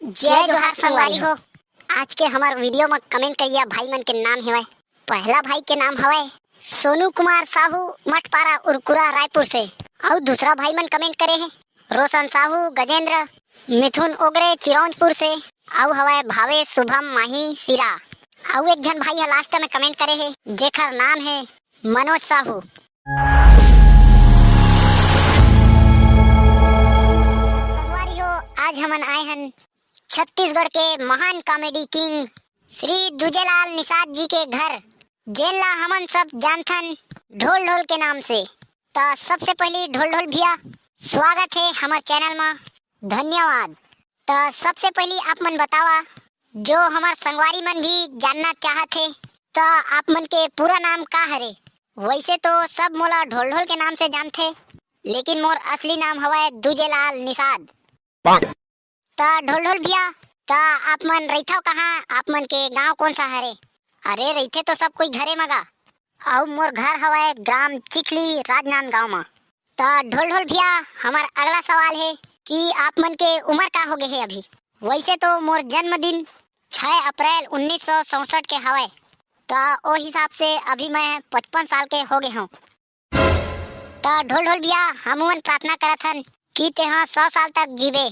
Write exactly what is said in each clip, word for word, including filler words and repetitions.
जय जोहार संगवारी हो। आज के हमर वीडियो म कमेंट करिया भाई मन के नाम हवय। पहला भाई के नाम हवय सोनू कुमार साहू, मठपारा उरकुरा रायपुर से। अउ दूसरा भाई मन कमेंट करे हे रोशन साहू, गजेंद्र, मिथुन ओगरे चिरौंजपुर से। अउ हवय भावेश शुभम माही सिरा। अउ एक झन भाई ह लास्ट में कमेंट करे हे जेखर नाम हे मनोज साहू। संगवारी हो, आज हमन आए हन छत्तीसगढ़ के महान कॉमेडी किंग श्री दूजेलाल निषाद जी के घर, जेन ला हमन सब जानथन ढोल ढोल के नाम से। त सबसे पहली ढोल ढोल भैया, स्वागत हे हमर चैनल म, धन्यवाद। त सबसे पहली आप मन बतावा, जो हमर संगवारी मन भी जानना चाहत हे, त आप मन के पूरा नाम का हरे? वैसे तो सब मोला ढोल ढोल के नाम से जानथे, लेकिन मोर असली नाम हवय दूजेलाल निषाद। त ढोल ढोल भैया, त आप मन रहिथव कहाँ? आप मन के गांव कौन सा हरे? अरे, रहिथे तो सब कोई घरे म गा। अउ मोर घर हवय ग्राम चिखली, राजनांदगांव म। त ढोल ढोल भैया, हमर अगला सवाल हे कि आप मन के उम्र का हो गे हे अभी? वैसे तो मोर जन्मदिन छह अप्रैल उन्नीस सौ चौसठ के हवय, त ओ हिसाब से अभी मैं पचपन साल के हो गे हूँ। त ढोल ढोल भैया, हमन प्रार्थना करत हन कि तेहा सौ साल तक जीवे।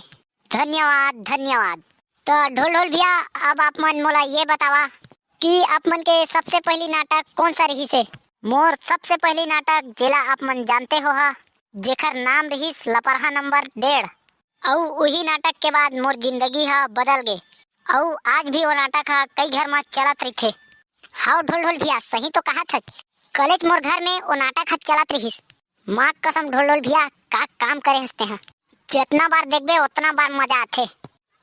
धन्यवाद, धन्यवाद। त ढोल ढोल भैया, अब आप मन मोला ये बतावा कि आप मन के सबसे पहली नाटक कौन सा रहिस हे? मोर सबसे पहली नाटक, जेला आप मन जानते हो हा, जेखर नाम रहिस लपरहा नंबर डेढ़। अउ उही नाटक के बाद मोर जिंदगी ह बदल गे। अउ आज भी वो नाटक ह कई घर म चलत रहिथे। हाव ढोल ढोल भैया, सही तो कहत हच, कलेच मोर घर में वो नाटक ह चलत रहिस। माँ कसम ढोल ढोल भैया, का काम करे हस तेहा। जितना बार देखबे, उतना बार मजा आथे।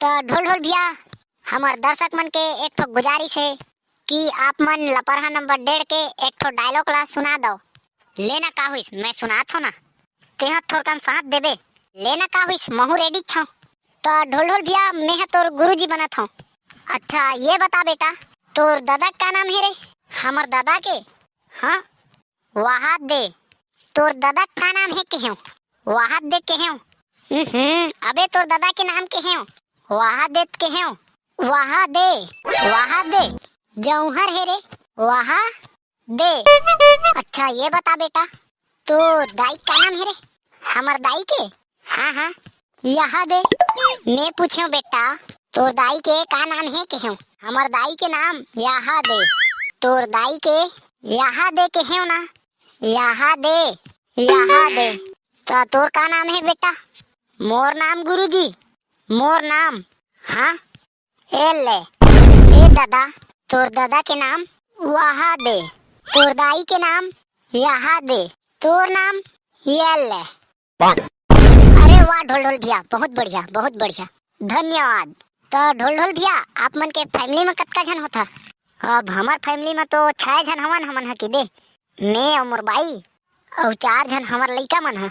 त ढोल ढोल भैया, हमर दर्शक मन के एक ठो गुजारिश हे कि आप मन लपरहा नंबर डेढ़ के एक ठो डायलॉग ला सुना दव। लेना का होइस, मैं सुनात हूँ ना, तेहा थोरकन साथ देबे। लेना का होइस, महू रेडी छव। त ढोल ढोल भैया, मैं ह तोर गुरुजी बनत हूँ। अच्छा, ये बता बेटा, तोर दादा का नाम हे रे? हमर दादा के? हाँ, वहादे। तोर दादा का नाम हे केहेव? वहादे केहेव। हम्म, अबे तोर दादा के नाम केहेव? वहादे केहेव। वहादे, वहादे। जौहर हे रे, वहादे। अच्छा, ये बता बेटा, तोर दाई का नाम हे रे? हमर दाई के? हाँ, हाँ, यहादे। मैं पूछेव बेटा, तोर दाई के का नाम हे केहेव? हमर दाई के नाम यहादे। तोर दाई के यहादे केहेव ना? यहादे, यहादे। त तोर का नाम हे बेटा? मोर नाम गुरुजी, मोर नाम, हाँ, ए ले। ए दादा, तोर दादा के नाम वहादे, तोर दाई के नाम यहादे, तोर नाम ये ले। अरे वाह ढोल ढोल भैया, बहुत बढ़िया, बहुत बढ़िया, धन्यवाद। त ढोल ढोल भैया, आप मन के फैमिली में कतका झन होथा? अब हमर फैमिली में तो छह झन हवन हमन ह कि दे, मैं अउ मोर बाई अउ चार झन हमर लइका मन ह।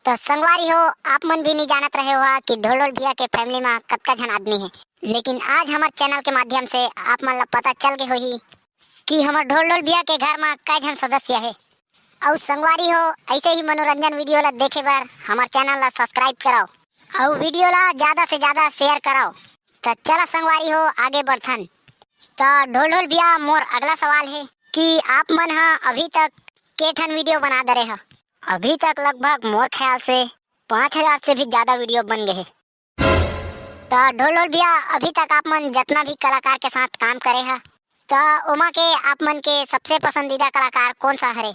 त संगवारी हो, आप मन भी नहीं जानत रहे होहा कि ढोल ढोल भैया के फैमिली में कतका झन आदमी हे, लेकिन आज हमर चैनल के माध्यम से आप मन ला पता चल गे होही कि हमर ढोल ढोल भैया के घर में कै झन सदस्य हे। अउ संगवारी हो, ऐसे ही मनोरंजन वीडियो ला देखे बर हमर चैनल ला सब्सक्राइब कराओ, अउ वीडियो ला ज्यादा से ज्यादा शेयर कराओ। त चला संगवारी हो, आगे बढ़थन। त ढोल ढोल भैया, मोर अगला सवाल हे कि आप मन ह अभी तक के ठन वीडियो बना दरे ह? अभी तक लगभग मोर ख्याल से पाँच हजार से भी ज्यादा वीडियो बन गए हे। त ढोल ढोल भैया, अभी तक आप मन जितना भी कलाकार के साथ काम करे ह, त ओमा के आप मन के सबसे पसंदीदा कलाकार कौन सा हरे,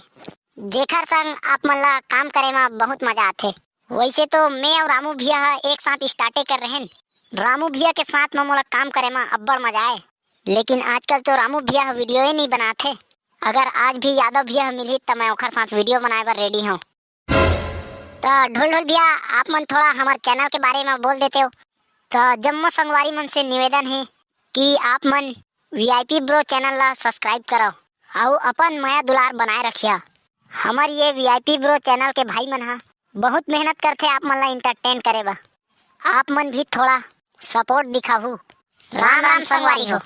जेखर संग आप मन ला काम करे म बहुत मजा आथे? वैसे तो मैं अउ रामू भैया ह एक साथ स्टार्टे कर रहेन। रामू भैया के साथ म मोला काम करे म अब्बड़ मजा आए, लेकिन आजकल तो रामू भैया ह वीडियो ही नहीं बनाथे। अगर आज भी यादव भैया ह मिलही त मैं ओखर साथ वीडियो बनाए बर रेडी हूँ। त ढोल ढोल भैया, आप मन थोड़ा हमर चैनल के बारे म बोल देते हो, त जम्मो संगवारी मन से निवेदन हे कि आप मन वीआईपी ब्रो चैनल ला सब्सक्राइब करव अउ अपन मया दुलार बनाए रखिया। हमर ये वीआईपी ब्रो चैनल के भाई मन ह बहुत मेहनत करथे आप मन ला एंटरटेन करे बर। आप मन भी थोड़ा सपोर्ट दिखाहू। राम राम संगवारी हो।